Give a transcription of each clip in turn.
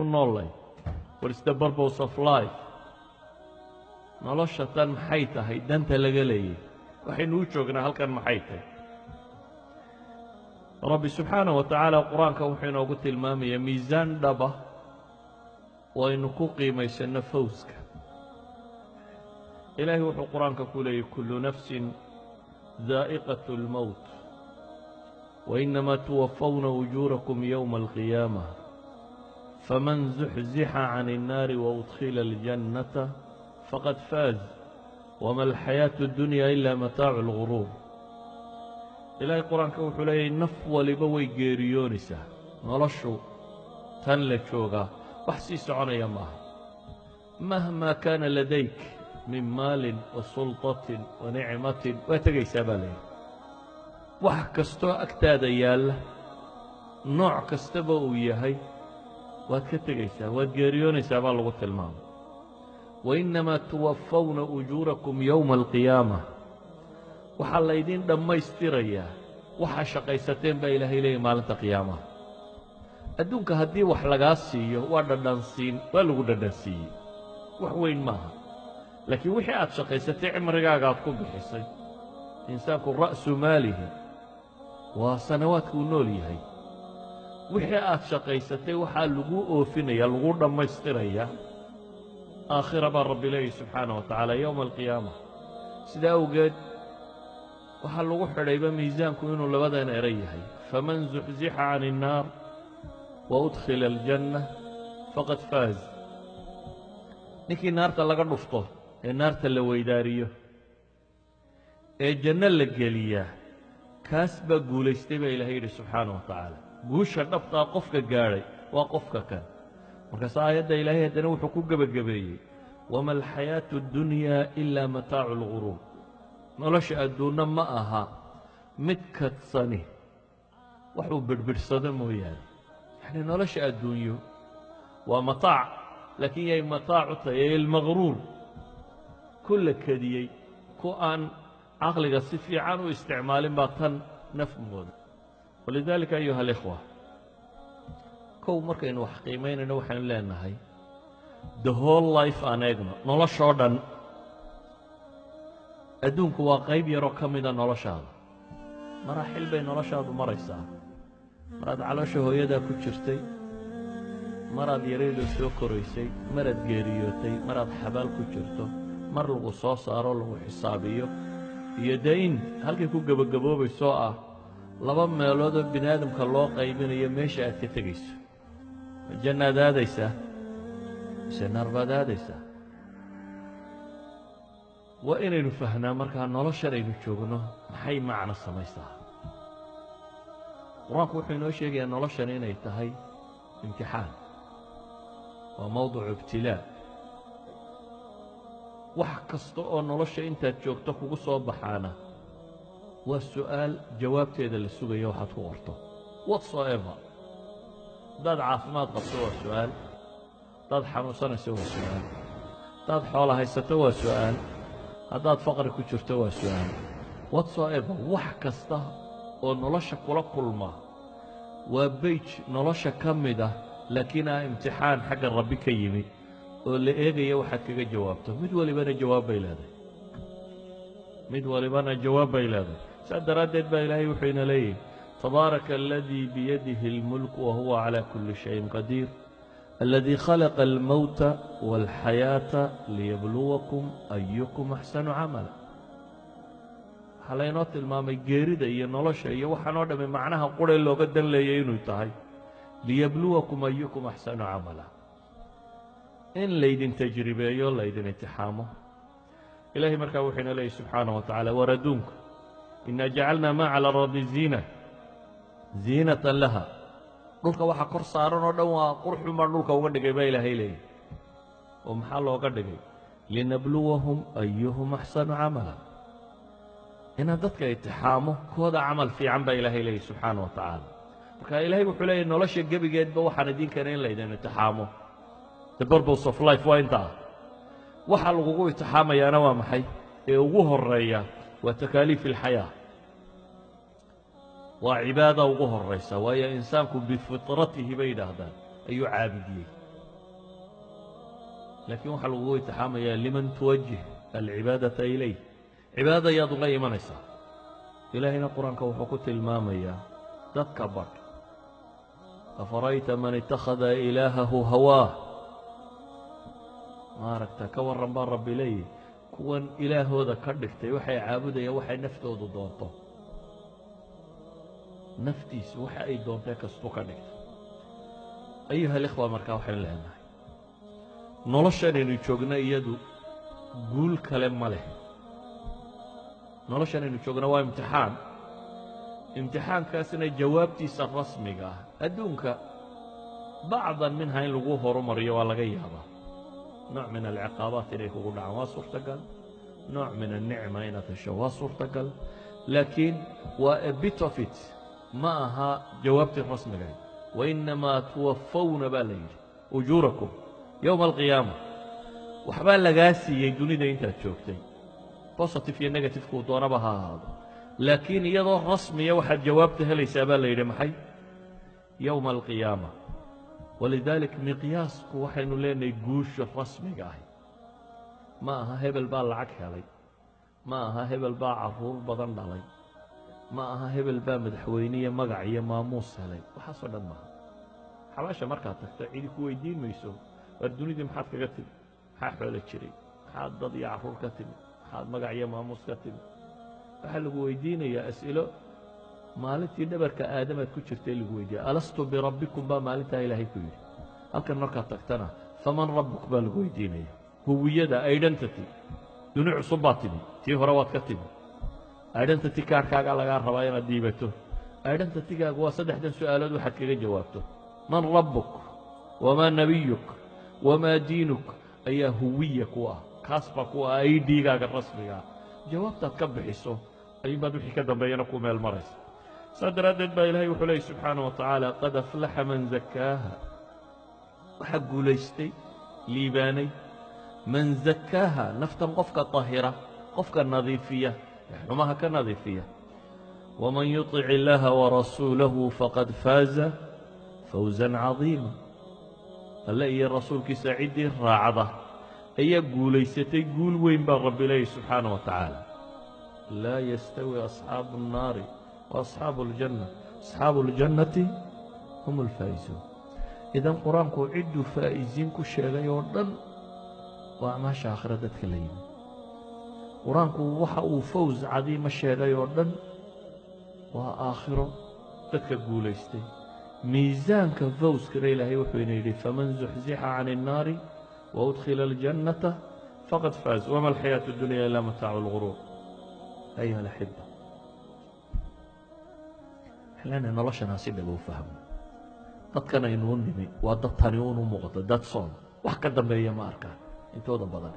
Noolay, what is the purpose of life? Nolosha tan maxay tahay danta laga leeyay? Waxaynu u joognaa halkan maxay tahay? Rabbi subxaanaه wa tacaala Qur-aanka wuxuu inoogu tilmaamayaa miisaan dhaba oo aynu ku qiimaysanno fawska. Ilaahay wuxuu Qur-aanka ku leeyay: كل نفس ذائقة الموت وإنما توفون أجوركم يوم القيامة فمن زحزح عن النار وأدخل الجنة فقد فاز وما الحياة الدنيا إلا متاع الغرور. Ilaahay Qur-aanka wuxuu leeyahy: naf waliba way geeriyoonaysaa, noloshu tan la joogaa wax sii soconaya maaha. مهما كان لديك من مال وسلطة ونعمة, waa tegaysaa baa layidhi. Wax kastoo agtaada yaalla, nooc kastaba uu yahay, waad ka tegaysaa, waad geeriyoonaysaa baa lagu tilmaamay. وإنما توفون أجوركم يوم القيامة, waxaa laydin dhammaystirayaa waxaa shaqaysateen baa Ilaahay leeyay maalinta qiyaamaha. Adduunka haddii wax lagaa siiyo, waa dhadhansiin, waa lagu dhadhansiiyey, wax weyn maaha. Laakiin wixii aad shaqaysatay, cimrigaaga aad ku bixisay, insaanku رأس ماله waa sanawaadka uu nool yahay. Wixii aad shaqaysatay waxaa lagu oofinaya, lagu dhammaystirayaa aakhira baa Rabbi leeyahy subxaana wa tacaala, yowma alqiyaama. Sidaa awgeed waxaa lagu xidhayba miisaanku inuu labadan eray yahay: فمن زحزح عن النار وأدخل الجنة فقد فاز. Ninkii naarta laga dhufto ee naarta la weydaariyo ee janno la geliyaa, kaas baa guulaystay baa Ilahay yidhi subxaana wa tacaala. Guusha dhabtaa qofka gaadhay waa qofka kan. Markaas aayadda Ilaahay haddana wuxuu ku gebagabeeyey: وما الحياة الدنيا إلا متاع الغرور. Nolosha adduunna ma aha mid kadsani waxuu birbidhsado mooyaane. Yacni nolosha adduunyo waa mataac, laakiin yay mataacu tahay? Ee المغرور, ku la kediyey, ku aan caqliga si fiican u isticmaalin baa tan naf mooda. ولذلك أيها الإخوة, kow markaynu wax qiimaynayno, waxaynu leenahay the whole life aan eegno, noloshoo dhan. Adduunku waa qayb yaroo ka mida noloshaada. Maraaxil bay noloshaadu maraysaa: maraad caloosha hooyadaa ku jirtay, maraad yareydoo soo koraysay, maraad geeriyootay, maraad xabaal ku jirto, mar lagu soo saaro, lagu xisaabiyo, iyo dee in halkay ku gebagaboobaysoo ah laba meeloodoo bini aadamka loo qaybinayo meesha aad ka tegayso: ma jannaad aadaysaa mise naar baad aadaysaa? Waa inaynu fahnaa markaa noloshan aynu joogno maxay macno samaysaa. Qur-aanku wuxuu inoo sheegayaa noloshan inay tahay imtixaan, waa mowducu ibtilaa. Wax kasta oo nolosha intaad joogto kugu soo baxaana waa su'aal jawaabteeda la sugayo waxaad ku qorto whatsoever. Haddaad caafimaad qabto waa su'aal, haddaad xanuunsanayso waa su'aal, haddaad xoola haysato waa su'aal, haddaad faqri ku jirto waa su'aal. Whatsoever, wax kasta oo nolosha kula kulma waa page nolosha ka mid ah, laakiin ah imtixaan xagga Rabbi ka yimi oo la eegaya waxaad kaga jawaabto. Mid walibana jawaab bay leedahay, mid walibana jawaab bay leedahay. Saas daraaddeed baa Ilaahay wuxuu ina leeyahy: تبارك الذي بيده الملك وهو على كل شيء قدير الذي خلق الموت والحياة ليبلوكم أيكم أحسن عملا. Waxaa laynoo tilmaamay geerida iyo nolosha iyo waxaan oo dhammi macnaha qura looga dan leeyay inuu tahay ليبلوكم أيكم أحسن عملا, in laydin tajribeeyo, laydin imtixaamo. Ilahay markaa wuxuu ina leeyay subxaanaه wa tacaala: war adduunku, إنا جعلنا ما على الأرض زينة لها, dhulka waxa kor saaran oo dhan waa qurxun baan dhulka uga dhigay baa Ilaahay leeyay. Oo maxaa looga dhigay? لنبلوهم أيهم أحسن عملا, inaan dadka itixaamo kooda camal fiican baa Ilaahay leeyay subxaana wa tacaala. Marka Ilahay wuxuu leeyahy: nolosha gebigeedba waxaan idiin keenay in laydin itixaamo. The purpose of life waa intaa. Waxa lagugu itixaamayaana waa maxay ee ugu horeeya? Waa تكاليف الحياة, waa cibaada ugu horaysa, waayo insaanku بفطرته bay yidhaahdaan ayuu caabudiyey. Laakiin waxaa lagugu itixaamayaa liman tuwajih alcibaadata ilayh, cibaadada ayaad ula imanaysaa. Ilaahayna qur-aanka wuxuu ku tilmaamayaa dadka badh: afara'ayta man itakhada ilaahahu hawaah. Maaragta ka warran baa Rabbi leeyahy, kuwan ilaahooda ka dhigtay waxay caabudayaan waxay naftoodu doonto. Naftiisu waxa ay doontee kastuu ka dhigtay. Ayuha alikhwa, markaa waxaynu leenahay noloshanaynu joogno iyadu guul kale ma leh. Noloshanaynu joogno waa imtixaan, imtixaankaasna jawaabtiisa rasmiga ah adduunka bacdan minha in lagu horumariyo waa laga yaabaa. Nooc min alciqaabaat inay kugu dhacaan waa suurtagal, nooc min annicma inaad hesho waa suurtagal, laakiin waa a bit of it, ma aha jawaabtii rasmigahayd. Wainamaa tuwafawna baa la yidhi ujuurakum yowma alqiyaama. Waxbaa lagaa siiyey dunida intaad joogtay, positive iyo negative kuu doonaba ha ahaado, laakiin iyadoo rasmiya waxaad jawaabta helaysaa baa la yidhi maxay? Yowma alqiyaama. Walidaalik miqyaasku waxaynu leenahay guusha rasmiga ahi ma aha hebel baa lacag helay, ma aha hebel baa caruur badan dhalay, ma aha hebel baa madaxweyne iyo magac iyo maamuus helay. Waxaasoo dhan maaha. Xabaasha markaad tagto cidi ku weydiin mayso: waar dunidii maxaad kaga timi? Maxaa xoolo jiray? Maxaad dad iyo caruur ka timi? Maxaad magac iyo maamuus ka timi? Waxaa lagu weydiinayaa as'ilo maalintii dhabarka aadamaad ku jirtay lagu weydiiya. Alastu birabbikum baa maalintaa Ilaahay ku yidhi. Halkan markaad tagtana faman rabbuk baa lagu weydiinaya. Huwiyada, identity, duni cusub baad timi, tii hore waad ka timi. Identity kaarkaagaa lagaa rabaa inaad dhiibato. Identitygaagu waa saddexdan su-aalood waxaad kaga jawaabto: man rabbuk, wamaa nabiyuk, wamaa diinuk, ayaa huwiya ku ah. Kaas baa ku ah ID-gaaga rasmiga ah. Jawaabtaad ka bixiso ayuunbaad wixii ka dambeeyana ku meel maraysa. Saas daraaddeed baa Ilahay wuxuu leeyay subxaana wa tacaala: qad aflaxa man zakkaaha. Waxaa guulaystay, liibaanay, man zakkaaha, naftan qofka tahira, qofka nadiifiya, xumaha ka nadiifiya. Waman yuطic illaaha warasuulahu faqad faaza fawzan cadiima. Alle iyo rasuulkiisa ciddii raacda ayaa guulaysatay guul weyn baa Rabbi leeyay subxaana wa tacaala. Laa yastawi asxaabu الnaari wa asxaabu اljanna, asxaabu اljannati hum alfaa'izuun. Idan qur-aanku cidduu faa'iziin ku sheegay oo dhan waa acmaasha aakhira dadka la yimi. Qur-aanku waxa uu fawz cadiima sheegay oo dhan waa aakhiro dadka guulaystay. Miisaanka fawskana Ilaahay wuxuu ina yidhi: faman zuxzixa can الnaari waudkhila aljannata faqad faaz, wama alxayaatu اdunya ila mataacu اlguruur. Ayuha alaxiba, waxaan leenahay noloshan ha si dhaba u fahmo. Dadkan aynuu nimi waa dad tani unu muuqato dad soon, wax ka dambeeya ma arkaan intooda badan.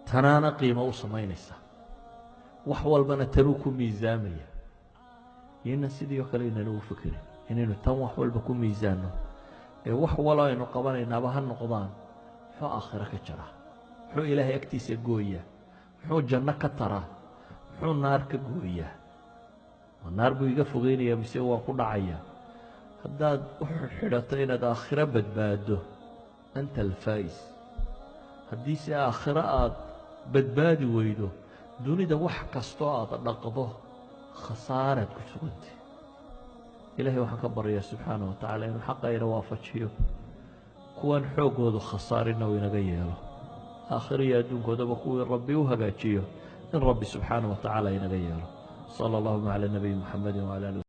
Tanaana qiimo u samaynaysa, wax walbana tanuu ku miisaamaya. Iyona sidii oo kale inaynu u fikirin inaynu tan wax walba ku miisaanno, ee wax walo aynu qabanaynaaba ha noqdaan muxuu aakhiro ka jaraa, muxuu Ilaahay agtiisa gooyaa, muxuu janno ka taraa, muxuu naar ka gooyaa, ma naar buu iga fogeynayaa mise waan ku dhacayaa. Haddaad u xidhato inaad aakhiro badbaado, anta alfaa'is. Haddiise aakhiro aad badbaadi weydo, dunida wax kastoo aad dhaqdo khasaaraad ku sugantay. Ilahay waxaan ka baryaa subxaana wa tacaala inuu xaqa ina waafajiyo, kuwan xooggoodu khasaarina uu inaga yeelo, aakhiro iyo adduunkoodaba kuwii Rabbi u hagaajiyo in Rabbi subxaana wa tacaala inaga yeelo. Sala allahuma cala nabiyi Muxamedi wcala ali.